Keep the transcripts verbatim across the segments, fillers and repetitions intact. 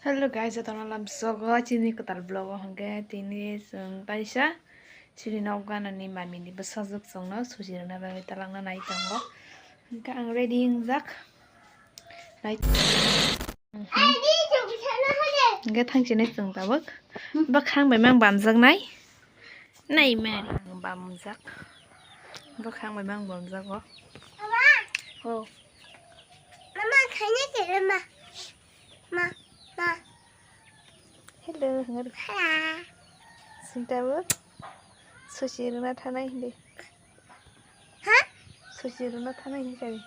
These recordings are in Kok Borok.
Hello guys, jotono lamsogo chini kwtal vlog o hwnkhe tini chwng taisa chini nok ganani mami ni bwsajwk chwngno suji rwna bagwi talangna nai tongo. Hwnkhe ang ready wngjak. Nai. Hwnkhe thangchini chwng tabuk bwkhang bai mang bamjaknai. Nai mari ang bamjak. Bwkhang bai mang bamjago. Mama. Oh. Mama, khaina kere ma. Ma, ma. Hello, hello. Hello. Sinta bo. Sushi rwna thanai hindi. Ha? Sushi rwna thanai hindi kari.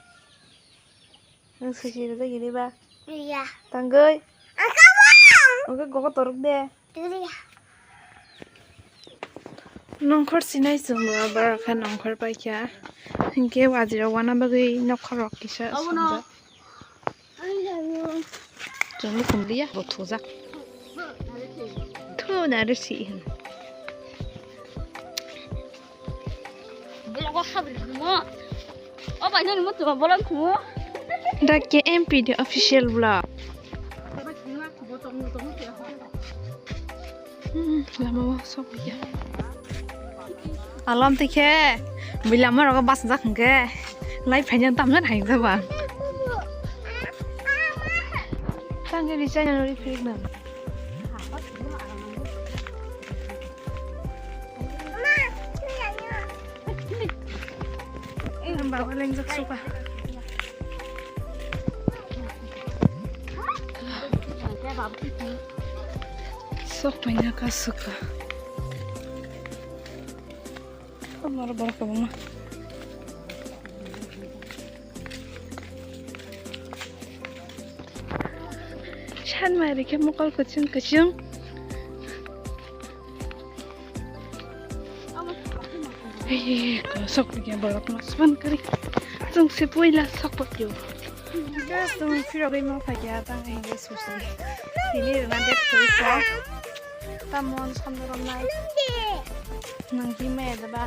Nang sushi rwna gini ba? Iya. Tangoi. Angkabang. Oke, gogo torok de. Iya. Nongkhor sinai chwng bo borok khe nongkhor paikha. Hinkhe wajirok wana bagwi nokkhorrok kisa Abono. Songjak. Chwngno kumliya bo thujak. Thu na rw si hin. Vlog o habri mo. O bai nani mo tuma bolong kumo. Dak ke M P D official vlog. Hmm, lama o sok ya. Alam tikhe, bui lama rogo bas jak hingke, lai phainya tamjan hai jaba. Tangke ri chaya nori phirik nang. Baba lengjak suka. Sok paina ka suka. Amar barka bama. San mari ke mokol kuchung kuchung. Ei, sok ya borok no span kari. Chwng se puila sok patio. Just tong phirogwi ma phaiya tang hingke susi. Tini rwna bag thoi kha. Tamon samdoro nai. Nang hi maya da ba.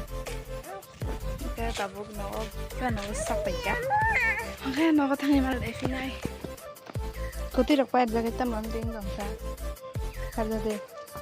Ke tabuk no o ke no sok paikha. Ke no thani mal de phinai. Koti rok pa da ke tamon ding dong sa. Kha da de.